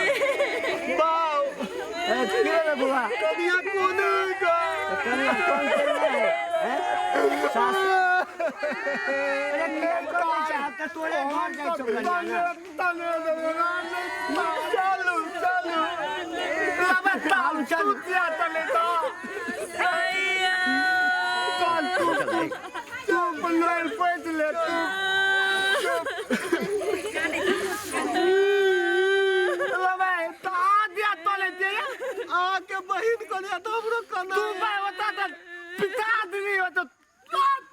बाऊ ए, की भेलै बौआ? कनिया कोन गा कनिया कोन केने है? हैं? सास अरे के कोन छै? आब तऽ तोरे घर जाइ छौ कनिया ने। चलू चलू चलू चलू चल तू तू तू बनवाइल पैस ले तू आके बहिन कनिया तो हमरो कना तू बा बता त पिता आदमी हो तो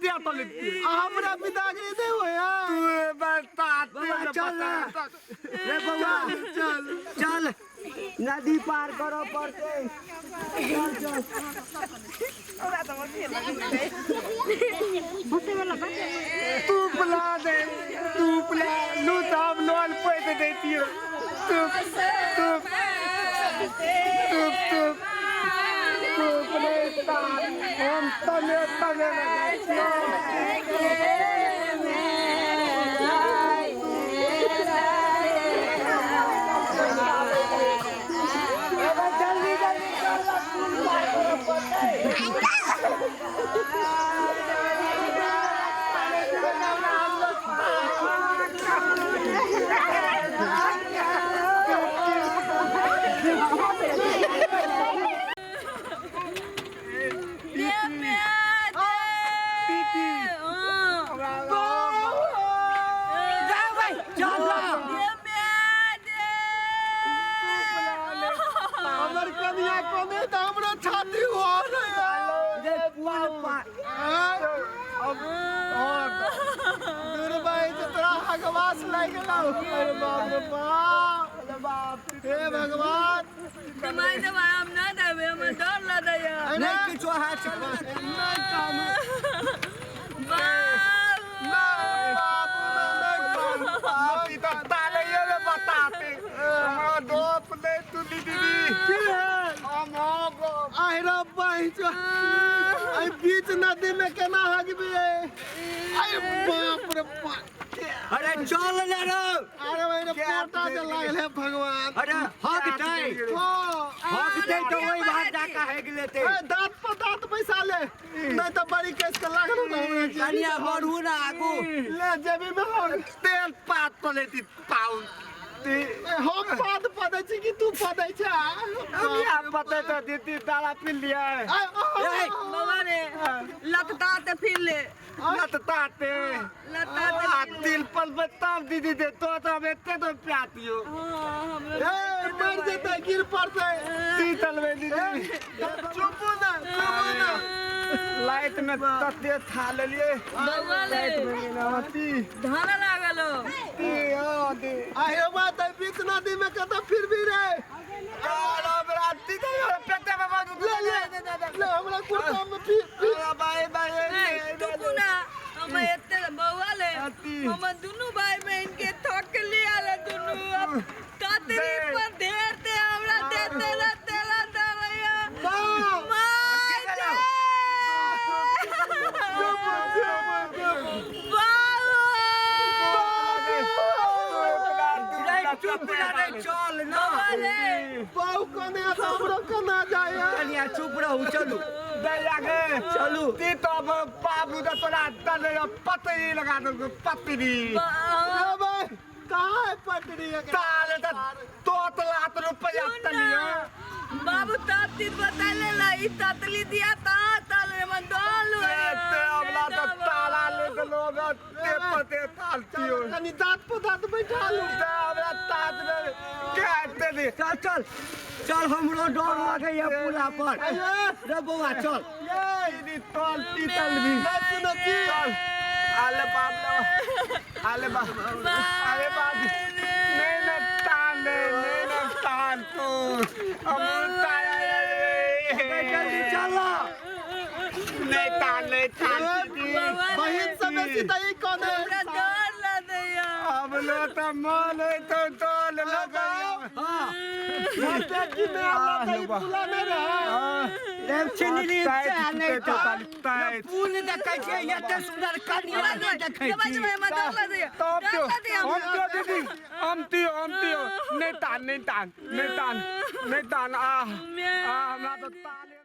दिया तो लेती हमरा पितागिरी दे होया तू बता बौआ चल ना रे बौआ चल चल नदी पार करऽ पड़तै चल चल तू पिला दे तू पिला लू तो हम नॉन पैसे देती हो तू तू तू तू तू पिला हम तने तने जल्दी जल्दी चल ना, पुल पार करऽ पड़तै। जा भाइ, चल ना। हमर कनिया कोने त हमरो छाती हो रे पुल पार दुर्बाई से तोरा हगवास लागि गेलौ अरे बाप रे बाप अरे बाप हे भगवान दवाई दवाई हम ना देबै हमरा डर लगैया नहि किछो हाथ चल ना। नहि कानू बाबू नहि बाबू नहि कानू अभी तऽ तालैये ने बताते हमरा दोप दे तू दीदी की हम आहिरा बहिं आई बीच नदी में केना हगबी अरे बाप रे बाप अरे चल ना रे अरे भाई रे पोटा जे लागल है भगवान अरे हक दै हाँ। हक दै तऽ ओहि भाग जाके हेग लेतै ए, दांत पर दांत पैसा ले नहीं तो बड़ी केस के लागल हो हमरा कनिया बढ़ू ना आगू ले जेबी में हम तेल पात पर लेती पाउन हम पात पदै छी कि तू पदै छै हम या पदै त दीदी दाला पी लिया ए, बाबा रे लतता ते फिर ले लतताते लतता आ तिल पल बताब दीदी दे तो तो हम एते तो प्यातियो हाँ हमरा ए मर जेतै गिर पड़तै तीतल में दीदी चुप ना चुप ना लाइट में तते था लेलिए बौआ ले ती धान लागल हो ती हां दी आहे बात है बीच नदी में कत फिर भी रे ले ले ले हमरा कुर्ता में फिर फिर बाय बाय ए, तू पुना हम एते बौआ ले हम दुनू भाई बहन के थक के ले आले दुनू अब ततरी पर ढेर ते हमरा देते रहते रहते रहिया माय दे रे चुप ना रे चल ना बाबू ले बाऊ कने हमरो कना जाय कनिया चुप रहू चलू दैया के चलू ती तो बाबू तो तोरा दले पतरी लगा देलको पतरी कहाँ है पटरी ताले त तोतला त रुपया तलियो बाबू तब तीर बतैले ला ई ततली दिया ता तल रे मन दोलू ते अबला त ताला ले देलो ते पते ताल तियो कनी दांत पर दांत बैठा लू ते अबला तात में के दे चल चल चल हमरो डर लगैया पुला पर रे बौआ चल दीदी तल तीतल भी चल आले बाप आले बाप आले बाप नहीं ना तान नहीं नहीं ना तान तू हम ताया रे जल्दी चल ना। नहीं तान नहीं तान दीदी बहिन से बेसी त ई कौन है हमरा डर लगैया अब लो त मन है तो तोल लगाया हाँ की में अल्लाह तई पुला नहीं रहा। छिनरी नहीं तो टाइट पुल देखै छियै, एते सुंदर कनिया नहि देखै जब छी। जब डर लगैया, तब डर त्यो लगैया। हम त्यो दीदी, हम त्यो, हम त्यो। नहीं तान, नहीं तान, नहीं तान, नहीं तान। आ आ हमरा तो ताले।